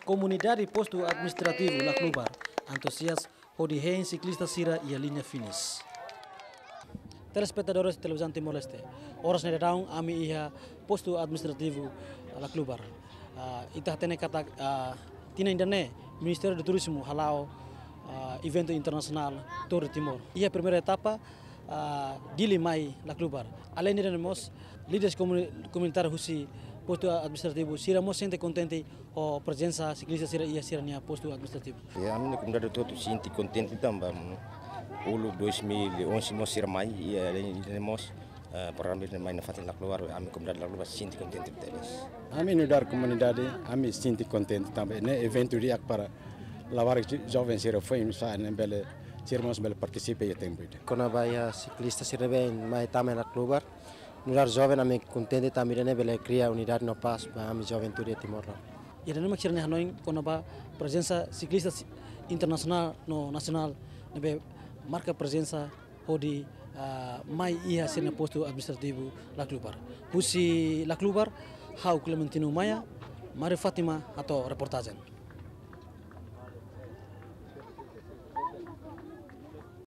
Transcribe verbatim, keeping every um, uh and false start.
Komunidade Postu Administrativu Laclubar antuzias hodi hein siklista sira iha liña finish. Telespetadores Televizaun Timor-Leste, oras ne'e daudaun ami iha Postu Administrativu Laclubar. Ah, ita hatene katak, ah, tinan ida-ne'e Ministériu Turizmu hala'o, ah, eventu internasionál Tour de Timor. Iha primeira etapa, ah, Dili mai Laclubar. Aleinde ne'e mós, líderes komuni-, komunitáriu husi Postu Administrativu sira mós sente kontente ho prezensa siklista sira iha sira-nia postu administrativu. Ya, ami-nia komunidade hotu sente kontente tanba, mm, uluk dois mil e onze mós sira mai, i aleinde ne'e mós, eh, programa ne'e mai nafatin Laclubar, ami komunidade Laclubar sente kontente tebes. Ami nu'udar komunidade, ami sente kontente tanba ne'e eventu di'ak para labarik jo-, joven sira foin sa'e ne'e bele, sira mós bele partisipa iha tempu ida. Kona-ba iha siklista sira ne'ebé mai tama iha Laclubar, nu'udar joven ami kontente tanba ida-ne'e bele kria unidade no pás ba ami juventude Timor laran. Ida-ne'e mak sira-nia hanoin kona-ba prezensa siklista si-, internasionál no nasionál ne'ebé marka prezensa hodi, ah, mai iha sira-nia postu administrativu Laclubar. Husi Laclubar, ha'u Clementino Maia, Maria Fátima hato'o reportajen.